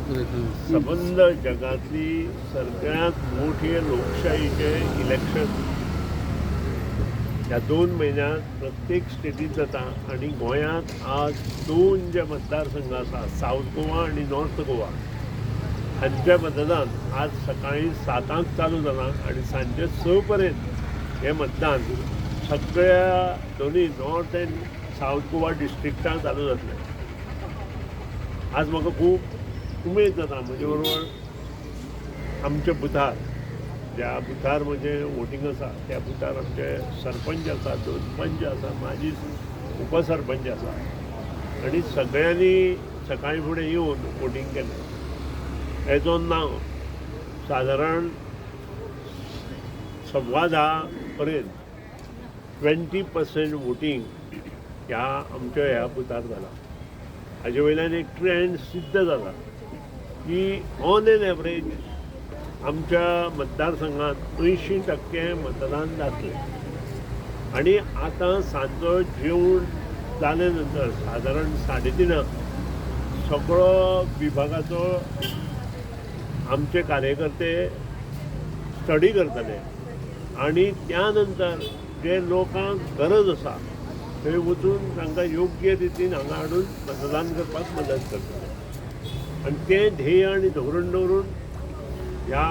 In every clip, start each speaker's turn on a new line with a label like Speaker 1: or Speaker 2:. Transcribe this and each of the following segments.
Speaker 1: सबंद जगातली सगळ्यात मोठी लोकशाहीचे इलेक्शन ह्या 2 म्हयन्यांत प्रत्येक स्टेटीत जाता आनी गोंयांत आज 2 जे मतदारसंघ आसा, सावथ गोवा आनी नॉर्थ गोवा, हांचें मतदान आज सकाळीं 7 चालू जालां आनी सांजे 6 पर्यंत हें मतदान सगळ्या दोनूय नॉर्थ अँड सावथ गोवा डिस्ट्रिक्टांत चालू जातलें. आज म्हाका खूब उमेद जाता. म्हजे बरोबर आमच्या बुथार, ज्या बुथार म्हजें वोटींग आसा त्या बुथार आमचे सरपंच आसा, 2 पंच आसा, माजी उपसरपंच आसा आनी सगळ्यांनी सकाळीं फुडें येवन वोटींग केलें. एज ऑन नाव सादारण 10:15 पर्यंत 20% वोटींग ह्या आमच्या ह्या बुथार जाला. हाजे वयल्यान एक ट्रेंड सिद्ध जाला की ऑन एन एवरेज आमच्या मतदारसंघात 80% मतदान जातलें. आनी आतां सांजचो जेवण जाले नंतर सादारण 3:30 सगळो विभागाचो आमचे कार्यकर्ते स्टडी करतले आनी त्या नंतर जे लोकांक गरज आसा थंय वचून तांकां योग्य रितीन हांगा हाडून मतदान करपाक मदत करतले. आनी तें ध्येय आनी धोरण दवरून ह्या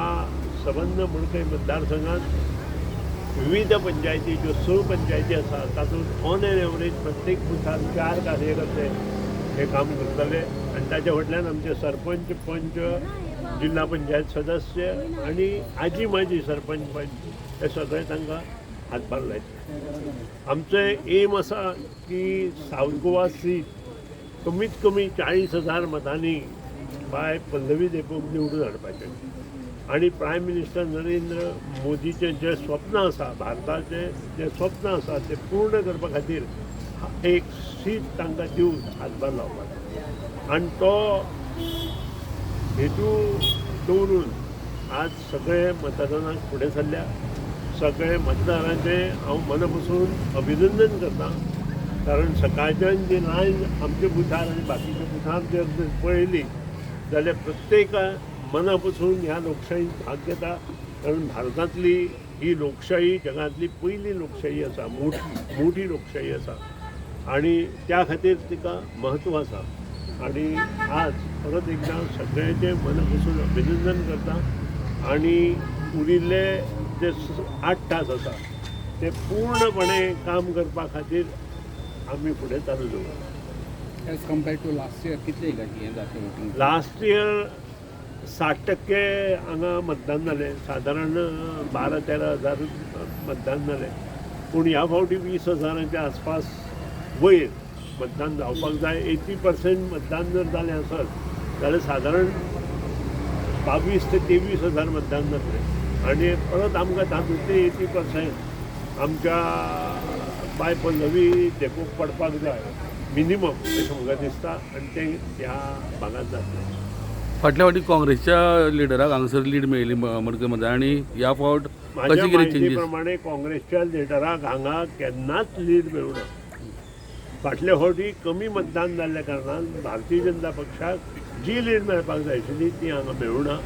Speaker 1: सबंद मडकय मतदारसंघात विविध पंचायती ज्यो 6 पंचायती आसा तातूंत ऑन एन एवरेज प्रत्येक बुथार 4 कार्यकर्ते हे काम करतले आनी ताच्या फाटल्यान आमचे सरपंच, पंच, जिल्हा पंचायत सदस्य आनी आजी माजी सरपंच पंच हे सगळे तांकां हातभार लायतले. आमचें एम आसा की सावथ गोवा सीट कमीत कमी 40,000 मतांनी बाय पल्लवी धेंपोक निवडून हाडपाचें आनी प्रायम मिनिस्टर नरेंद्र मोदीचें जें स्वप्न आसा, भारताचें जें स्वप्न आसा तें पूर्ण करपा खातीर एक सीट तांकां दिवन हातभार लावपाचो. आनी तो हेतू दवरून आज सगळे मतदानाक फुडें सरल्या. सगळे मतदारांचें हांव मना पसून अभिनंदन करता, कारण सकाळच्यान जी लायन आमच्या बुथार आनी बाकीच्या बुथार जर पळयली जाल्यार प्रत्येक मना पसून ह्या लोकशाहीत भाग घेता. कारण भारतांतली ही लोकशाही जगांतली पयली लोकशाही आसा, मोठी मोठी लोकशाही आसा आनी त्या खातीर तिका म्हत्व आसा. आनी आज परत एकदां सगळ्यांचें मना पसून अभिनंदन करता आनी उरिल्ले जे 8 तास आसा ते पूर्णपणे काम करपा खातीर आमी फुडें चालू दवरता.
Speaker 2: As compared to last year कितले हें जातलें वोटींग?
Speaker 1: लास्ट इयर 60% हांगा मतदान जालें, सादारण 12-13 हजार मतदान जालें. पूण ह्या फावटी 20 हजारांच्या आसपास वयर मतदान जावपाक जाय. 80% मतदान जर जालें आसत जाल्यार सादारण 22 ते 23 हजार मतदान जातलें आनी परत आमकां तातूंतले 80% आमच्या बाय पल्लवी धेंपोक पडपाक जाय मिनिमम अशें म्हाका दिसता आनी तें ह्या भागांत जातलें.
Speaker 3: फाटल्या फावटी काँग्रेसच्या लिडराक हांगासर लीड मेळिल्ली मडकय मध्ये आनी ह्या फावट
Speaker 1: म्हाज्या
Speaker 3: कशें कितें
Speaker 1: म्हायती
Speaker 3: चेंजीस?
Speaker 1: प्रमाणे काँग्रेसच्या लिडराक हांगा केन्नाच लीड मेळूना. फाटल्या फावटी कमी मतदान जाल्ल्या कारणान भारतीय जनता पक्षाक जी लीड मेळपाक जाय आशिल्ली ती हांगा मेळूना.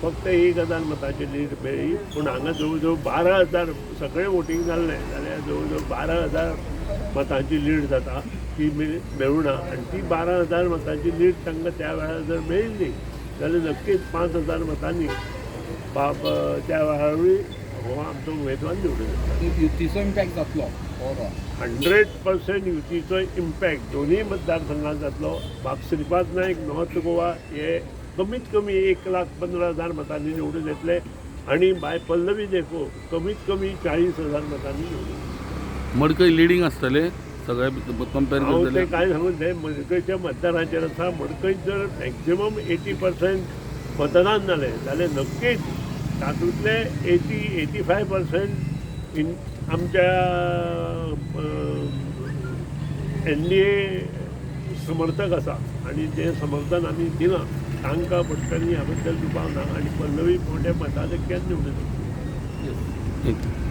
Speaker 1: फक्त 1,000 मतांची लीड मेळ्ळी, पूण हांगा जवळ जवळ 12,000 सगळें वोटींग जाल्लें जाल्यार जवळ जवळ 12,000 मतांची लीड जाता ती मेळूना. आनी ती 12,000 मतांची लीड तांकां त्या वेळार जर मेळिल्ली जाल्यार नक्कीच 5,000 मतांनी बाब त्या वेळारूय हो आमचो उमेदवार निवडून येतलो.
Speaker 2: युतीचो इम्पॅक्ट जातलो ओवरऑल?
Speaker 1: 100% युतीचो इम्पॅक्ट दोनूय मतदारसंघात जातलो. बाब श्रीपाद नायक नॉर्थ गोवा हे कमीत कमी 1,15,000 मतांनी निवडून येतले आनी बाय पल्लवी धेंपो कमीत कमी 40,000 मतांनी निवडून येतले.
Speaker 3: मडकय लिडींग आसतले सगळे कंपेर
Speaker 1: हांव
Speaker 3: करतले?
Speaker 1: तें कांय सांगून तें मडकयच्या मतदारांचेर आसा. मडकयत जर मॅक्झिमम 80% मतदान जालें जाल्यार नक्कीच तातूंतले 80-85% इन आमच्या एनडीए समर्थक आसा आनी जें समर्थन आमी दिलां तांकां पडटली ह्या बद्दल दुबाव ना आनी पल्लवी मोठ्या मताधिक्यान निवडून येतली.
Speaker 3: Thank you.